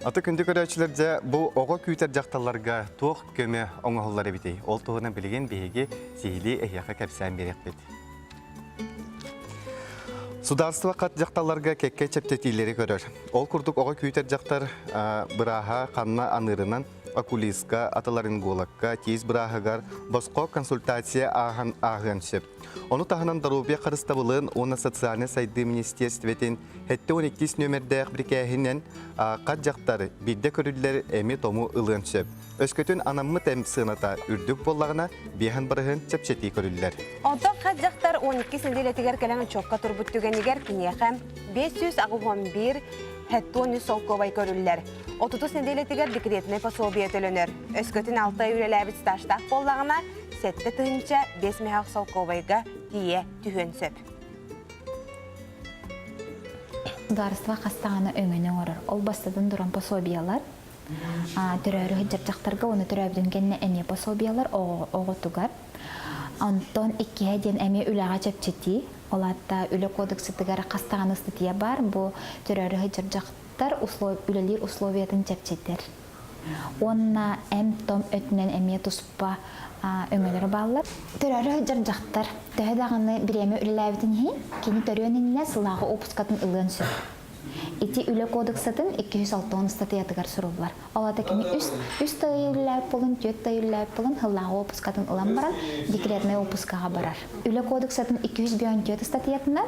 Аты күндү көрөөччүлэр дьэ бу оҕо күүтэр дьахталларга туох көмө оҥоһуллар эбитий? Ол туһунан билигин биһиги сиһилии эһиэхэ кэпсээн биэриэхпит. Судаарыстыба хат дьахталларга кэккэ чэпчэтиилэри көрөр. Ол курдук оҕо күүтэр дьахтар бырааһа ханна аныырынан окулистка, аталарингологка, тиис бырааһыгар босхо консультация ааһан ааһыан сөп. Ону таһынан доруобуйа харыстабылын уонна социальнай сайдыы министиэристибэтин 72 нүөмэрдээх бирикээһинэн хат дьахтар биирдэ көрүллэр эми-тому ылыан сөп. Өскөтүн анаммыт эм сыаната үрдүк буоллаҕына, биэһэн барыһын чэпчэтии көрүллэр. Онтон хат дьахтар 12 нэдиэлэтигэр кэлэн учуокка турбут түгэнигэр киниэхэ 581 хэттуон үс солкуобай көрүллэр. 30 нэдиэлэтигэр декретнэй пособие төлөнөр. Өскөтүн 6 ай үлэлээбит стажтаах буоллаҕына, 7 тыһыынча 5 мөһөөх солкуобайга тиийэ түһүөн сөп. Государство хас даҕаны өҥөнү оҥорор. Ол бастатан туран пособиелар, төрөөрү сылдьар дьахтарга уонна төрөөбүтүн кэннэ эмиэ пособиелар оҕотугар. Онтон иккиһэ диэн эмиэ үлэҕэ чэпчэтии. Ол аата үлэ кодексытыгар хас даҕаны ыстатыйа баар. Бу төрөөрү сылдьар дьахтар үлэлиир условиятын чэпчэтэр. Уонна эм-том өттүнэн эмиэ туспа өҥөлөрө бааллар. Төрөөрү сылдьар дьахтар төһө даҕаны бириэмэ үлэлээбитин иһин, кини төрүөн иннинэ сылааҕы уоппускатын ылыан сөп. Ити үлэ кодексатын 260 ыстатыйатыгар суруллар. Ол аата кини үс, үс да ый үлэлээбит буолун, түөрт да ый үлэлээбит буолун, сыллааҕы уоппускатын ылан баран, декретнэй уоппускаҕа барар. Үлэ кодексатын 254 ыстатыйатынан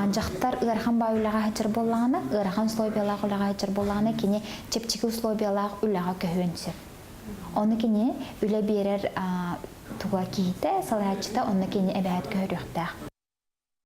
дьахтар ыарахан баай үлэҕэ сылдьар буоллаҕына, ыарахан условиялаах үлэҕэ сылдьар буоллаҕына, кини чэпчэки условиялаах үлэҕэ көһүөн сөп. Ону кини үлэ биэрэр туга киһитэ, салайааччыта онно кини эбээт көһөрүөхтээх.